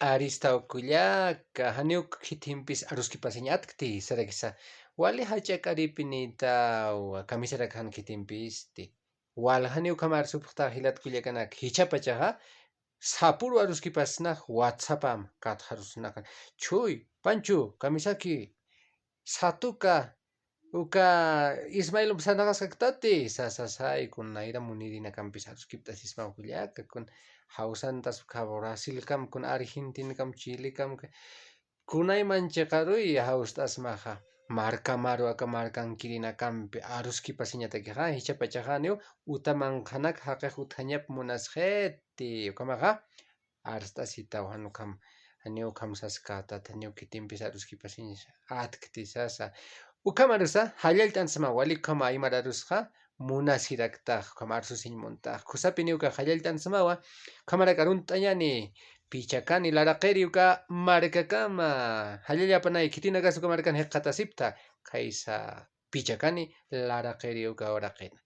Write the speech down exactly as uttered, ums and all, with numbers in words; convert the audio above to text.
Aristaw kullaka, janiw khithimpis aruskipasiñ atkti sarakisa. Wali jach'ak'aripinitaw kamisarak jan khitimpisti. Wal janiw ukham arsupxta jilat kullakanak, jichhapachaxa sapuru aruskipasnax WhatsAppam katxarusnakan. Chuy, Panchu, kamisaki, satuka, uka Ismael sanaqaskaktati, sasasay, kun nayra munirinakampis aruskipt'asisma kullaka, kun jawsantas uka Brasilkam, kun Argentinakam, Chilikam, kunayman chiqaruy jawst'asmaxa, markamaru aka markankirinakampi aruskipasiñatakixa, jichhapachaxaniw uta manqhanak jaqix utjañap munasxiti, ukhamaxa arst'asitaw, jan ukham, janiw ukham saskätat, janiw khitimpis aruskipasiñ atkti sasa. Ukham arusa, jallallt'ansma, wali ukham aymar arusxa, munasiraktax, ukham arsusiñ muntax. Khusapiniw uka jallallt'ansmawa, ukhamarak arunt'añani, Pichakani, Laraqiri uka markakama, jallallapanay, khitinakas uka markan jikxatasipta, khaysa Pichakani, Laraqiri uka uraqina.